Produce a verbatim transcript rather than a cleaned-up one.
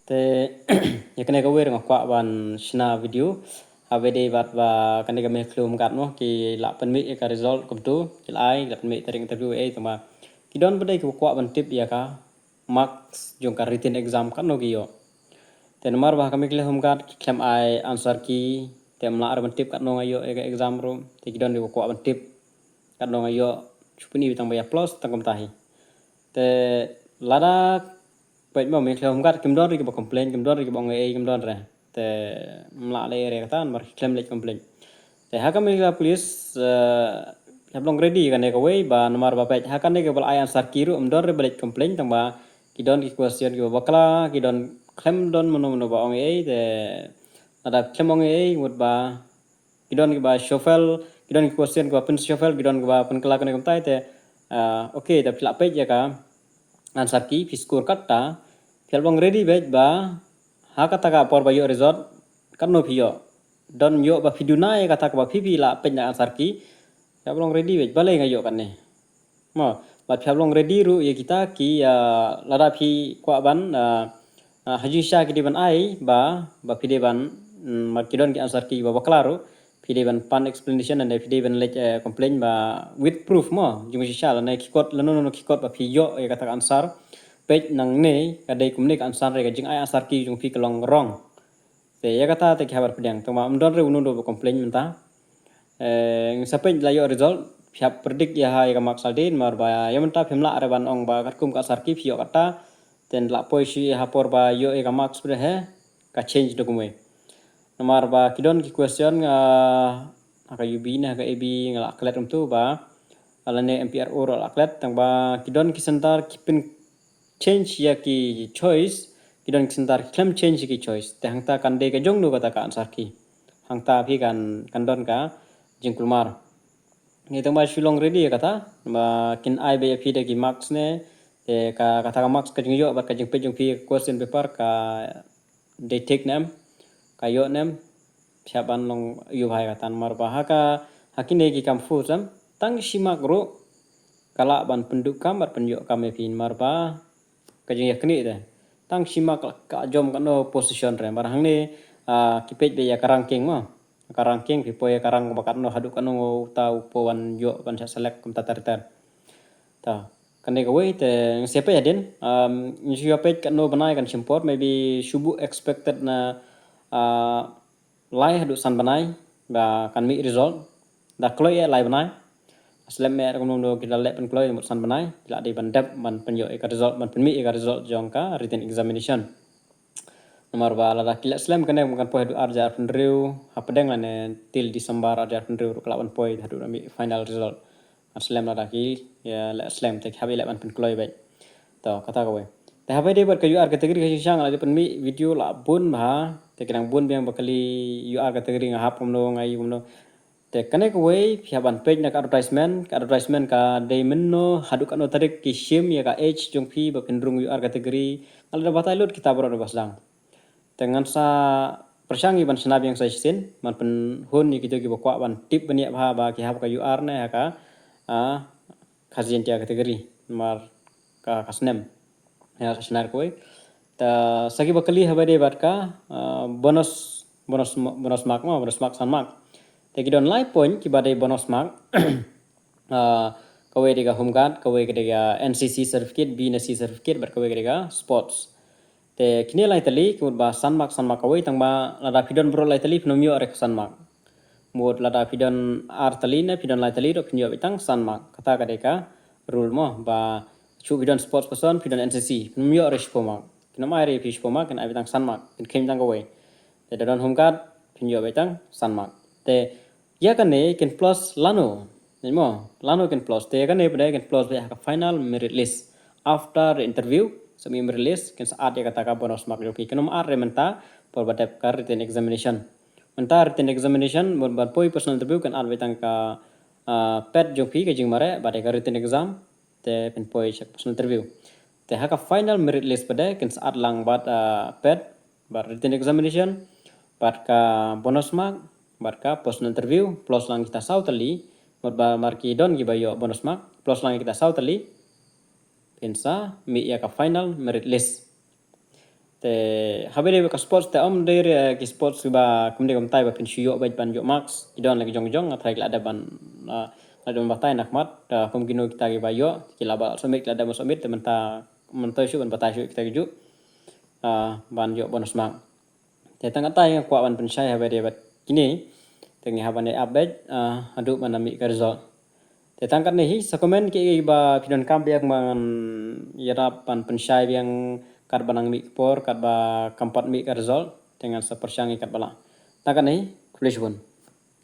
Te ïa kane kawei ruh nga kwah ban shna video. Haba dei bad ba kane ka Mawkhlieh Home Guard mo, ki la pynmih ïa ka result kumtu, ki la ai, ki la pynmih tarik interview eh, tangba ki don pat de kiba kwah ban tip ïa ka marks jong ka written exam katno ki ïoh. Te namar ba ha ka Mawkhlieh Home Guard ki khlem ai answer key, te ym lah ruh ban tip katno nga ïoh ïa ka exam ruh, te ki don kiba kwah ban tip katno nga ïoh, shu pyni tang ba ïa plus tang kumta hi. Te lada peit mo, Mawkhlieh Home Guard kim don ruh kiba complain, kim don ruh kiba ong ei ei, kim don ruh. Te ym lah leh ei ei kata namar ki khlem leit complain. Te ha ka Meghalaya Police, eh, hap long ready kane kawei ba namar ba peit ha kane kaba la ai answer key ruh ym don ruh ba leit complain, tangba ki don ki question kiba bakla, ki don, khlem don mano mano ba ong ei ei. Te lada khlem ong ei ei mut ba ki don kiba shuffle, ki don ki question kiba pynshuffle, ki don kiba pynkylla kane kumta. Te, ah, okay, te phi lah peit ïa ka answer key, phi score katta, phi hap long ready beit ba ha kata ka por ba ïoh result, katno phi ïoh. Don ïoh ba phi duna ïa kata kaba phi, phi lah peit na answer key, phi hap long ready beit, balei nga ïoh kane. Mo, bad phi hap long ready ruh ïa kita ki, ah, lada phi kwah ban, ah, ah, ha jingshisha ki dei ban ai ba, ba phi dei ban, mm, ma ki don ki answer key ba bakla ruh, phi dei ban pan explanation, lane phi dei ban leit, eh, complain ba with proof mo, jingshisha lane ki kot, lano lano ki kot ba phi ïoh ïa kata ka answer. Peit nangne ka dei kumne ka answer, ka jingai answer key jong phi ka long wrong. Te ïa kata te ki hap ban pdiang, tangba ym don ruh uno uno ba complain mynta. Eh, ngin sa peit la ïoh result, phi hap predict ïa ha ïa ka marks lade, namar ba ïa mynta phim lah ruh ban ong ba katkum ka answer key phi ïoh kata. Te la poi shuh ïa ha por ba ïoh ïa ka marks phi dei hi, ka change da kumwei. Namar ba ki don ki question, ah, ha ka U B ne ha ka A B nga la klet kumtu ba, lane M P R O ruh la klet, tangba ki don ki center ki pyn change ïa ki choice, ki don ki center ki khlem change ïa ki choice. Te hangta kan dei ka jong no kata ka answer key. Hangta phi kan, kan don ka jingkulmar. Ngi tang ba shu long ready ïa kata, ba kin ai beit ïa phi da ki marks ne, te ka, kata ka marks ka jingïoh bad ka jingpeit jong phi ïa ka question paper ka dei thik ne em, ka ïoh ne em, phi hap ban long ïoh bha ïa kata namar ba ha ka, ha kine ki kam force em, tang shi mark ruh ka lah ban pynduh kam bad pynïoh kam ïa phi namar ba ka jingïaknieh te. Tang shi mark ka jom katno position re. Namar hangne, ah, ki peit beit ïa ka ranking mo. Ka ranking phi poi ïa ka rank ba katno haduh katno uta u po wan ïoh ban shah select kumta ter ter. Ta, kane kawei te ngin sa peit hadien, um, ngin shu ïa peit katno bnai kan shim por, maybe shu buh expected na, ah, lai haduh san bnai ba kan mih result. Da kloi eh lai bnai. Slem eh kumno kumno ki da leh pynkloi mut san bnai, ki la dei ban dep ban pynïoh ïa ka result, ban pynmih ïa ka result jong ka written examination. Namar ba lada ki leh slem kane kan poi haduh ar hajar arphew hynriew hapdeng lane till December ar hajar arphew hynriew ruh ka lah ban poi haduh da mih final result. Ar slem lada ki, ïa, leh slem te ki hap ïa leh ban pynkloi beit. To, kata kawei. Te haba dei bad ka U R category ka jingshisha nga la dep pynmih video la bun bha. Te ki dang bun biang ba kylli U R category nga hap kumno, nga ïoh kumno. Te kane kawei phi hap ban peit na ka advertisement, ka advertisement ka dei mynno, haduh katno tarik ki shim ïa ka age jong phi ba phin rung U R category. Nga la dep batai lut kita baroh da ba sdang. Te ngan sa pyrshang ïa ban shna biang sa shisien, ban pynhun ïa kito kiba kwah ban tip bniah bha ba ki hap ka U R ne ha ka, ah, Khasi Jaiñtia category, namar ka, ka snem. Ïa, sa shna kawei. Te sa kiba kylli haba dei bad ka, ah, bonus, bonus, bonus mark mo, bonus mark san mark. Te ki don lai point kiba dei bonus mark. Ah, kawei dei ka Home Guard, kawei ka dei ka N C C certificate, B ne C certificate, bad kawei ka dei ka sports. Te kine lai tylli, ki mut ba san mark, san mark kawei, tang ba lada phi don baroh lai tylli, phin ym ïoh re ka san mark. Mut lada phi don ar tylli ne, phi don lai tylli ruh, phin ïoh beit tang san mark. Kata ka dei ka rule mo, ba shu phi don sports person, phi don N C C, phin ym ïoh re shiphew mark. Kin ym ai re phi shiphew mark, kin ai beit tang san mark, kin kheiñ tang kawei. Te da don Home Guard, phin ïoh beit tang san mark. Te ïa kane kin plus lano. Mo, lano kin plus. Te ïa kane pat de kin plus beit ha ka final merit list. After the interview, sa mih merit list, kin sa add ïa kata ka bonus mark jong phi. Kin ym add re mynta, por ba dep ka written examination. Mynta written examination, ban, ban poi personal interview, kin add beit tang ka, ah, pet jong phi ka jingmareh, bad ïa ka written exam, te phin poi sha ka personal interview. Te ha ka final merit list pat de, kin sa add lang bad, ah, pet, bad written examination, bad ka bonus mark, bad ka personal interview, plus lang kita saw tylli, mut ba mar ki don kiba ïoh bonus mark, plus lang kita saw tylli, phin sa mih ïa ka final merit list. Te haba dei ka sports te ym dei re ki sports ba kumne kumtai ba phin shu ïoh bad ban ïoh marks. Ki don la ki jong jong nga trai ki la dep ban, ah, la dep ban batai na khmat, ah, kum kino kita ki ba ïoh, ki la ba submit, ki la dep ban submit, te mynta mynta shu ban batai shu kita ki ju, ah, ban ïoh bonus mark. Te tang katai nga kwah ban pynshai haba dei bad kine. Te ngi haba ne update, ah, haduh ban mih ka result. Te tang katne hi, sa comment ki ba ki don kam biang ban ïarap ban pynshai biang kat ba nang mih ka por, kat ba kam pat mih ka result. Te ngan sa pyrshang ïa kat ba lah. Tang katne hi, khublei shibun.